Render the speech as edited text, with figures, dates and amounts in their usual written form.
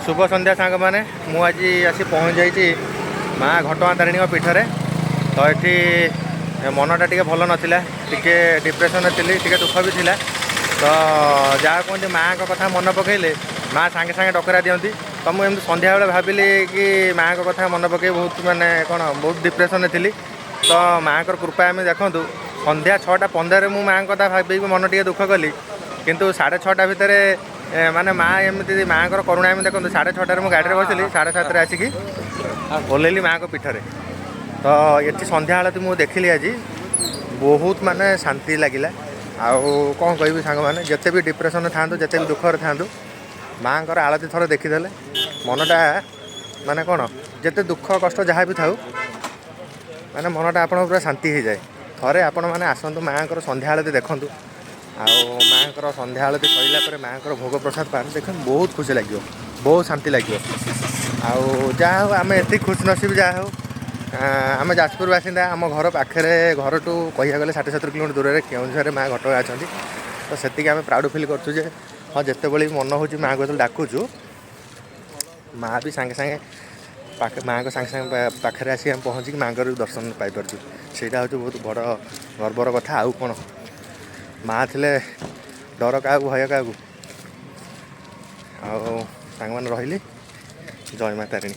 ଶୁଭ ସନ୍ଧ୍ୟା ସାଙ୍ଗମାନେ। ମୁଁ ଆଜି ଆସି ପହଞ୍ଚି ଯାଇଛି ମା ଘଟଗାଁ ତାରିଣୀଙ୍କ ପୀଠରେ। ତ ଏଠି ମନଟା ଟିକେ ଭଲ ନଥିଲା, ଟିକେ ଡିପ୍ରେସନରେ ଥିଲି, ଟିକେ ଦୁଃଖ ବି ଥିଲା। ତ ଯାହା କୁହନ୍ତି, ମାଆଙ୍କ କଥା ମନେ ପକାଇଲେ ମା ସାଙ୍ଗେ ସାଙ୍ଗେ ଡକରା ଦିଅନ୍ତି। ତ ମୁଁ ଏମିତି ସନ୍ଧ୍ୟାବେଳେ ଭାବିଲି କି ମାଆଙ୍କ କଥା ମନେ ପକାଇ ବହୁତ ମାନେ କ'ଣ ବହୁତ ଡିପ୍ରେସନରେ ଥିଲି। ତ ମାଆଙ୍କର କୃପା ଆମେ ଦେଖନ୍ତୁ, ସନ୍ଧ୍ୟା 6ଟା 15ରେ ମୁଁ ମାଆଙ୍କ କଥା ଭାବିକି ମନ ଟିକେ ଦୁଃଖ କଲି, କିନ୍ତୁ 6:30 ଭିତରେ ମାନେ ମା ଏମିତି ମାଆଙ୍କର କରୁଣା ଏମିତି ଦେଖନ୍ତୁ, 6:30ରେ ମୁଁ ଗାଡ଼ିରେ ବସିଲି, 7:30ରେ ଆସିକି ଓହ୍ଲେଇଲି ମାଆଙ୍କ ପୀଠରେ। ତ ଏଠି ସନ୍ଧ୍ୟା ଆଳତି ମୁଁ ଦେଖିଲି ଆଜି, ବହୁତ ମାନେ ଶାନ୍ତି ଲାଗିଲା। ଆଉ କ'ଣ କହିବି ସାଙ୍ଗମାନେ, ଯେତେ ବି ଡିପ୍ରେସନରେ ଥାଆନ୍ତୁ, ଯେତେ ବି ଦୁଃଖରେ ଥାଆନ୍ତୁ, ମାଆଙ୍କର ଆଳତି ଥରେ ଦେଖିଦେଲେ ମନଟା ମାନେ କ'ଣ ଯେତେ ଦୁଃଖ କଷ୍ଟ ଯାହା ବି ଥାଉ, ମାନେ ମନଟା ଆପଣଙ୍କ ପୁରା ଶାନ୍ତି ହେଇଯାଏ। ଥରେ ଆପଣମାନେ ଆସନ୍ତୁ, ମାଆଙ୍କର ସନ୍ଧ୍ୟା ଆଳତି ଦେଖନ୍ତୁ। ଆଉ ମାଆଙ୍କର ସନ୍ଧ୍ୟା ଆଳତି ସରିଲା ପରେ ମାଆଙ୍କର ଭୋଗ ପ୍ରସାଦ ପାଆନ୍ତୁ, ଦେଖନ୍ତୁ ବହୁତ ଖୁସି ଲାଗିବ, ବହୁତ ଶାନ୍ତି ଲାଗିବ। ଆଉ ଯାହା ହଉ, ଆମେ ଏତିକି ଖୁସି ନସିବ, ଯାହା ହଉ ଆମେ ଯାଜପୁର ବାସିନ୍ଦା, ଆମ ଘର ପାଖରେ, ଘରଠୁ କହିବାକୁ ଗଲେ 60-70 କିଲୋମିଟର ଦୂରରେ କେଉଁଝରରେ ମା ଘଟଗାଁ ଅଛନ୍ତି। ତ ସେତିକି ଆମେ ପ୍ରାଉଡ଼ ଫିଲ୍ କରୁଛୁ ଯେ ହଁ, ଯେତେବେଳେ ବି ମନ ହେଉଛି, ମାଆଙ୍କୁ ଯେତେବେଳେ ଡାକୁଛୁ, ମା ବି ସାଙ୍ଗେ ସାଙ୍ଗେ ପାଖ ମାଆଙ୍କ ସାଙ୍ଗେ ସାଙ୍ଗେ ପାଖରେ ଆସି ଆମେ ପହଞ୍ଚିକି ମାଆଙ୍କର ବି ଦର୍ଶନ ପାଇପାରୁଛୁ। ସେଇଟା ହେଉଛି ବହୁତ ବଡ଼ ଗର୍ବର କଥା। ଆଉ କ'ଣ, ମା ଥିଲେ ଡର କାହାକୁ, ଭୟ କାହାକୁ? ଆଉ ସାଙ୍ଗମାନେ, ରହିଲି, ଜୟ ମା ତାରିଣୀ।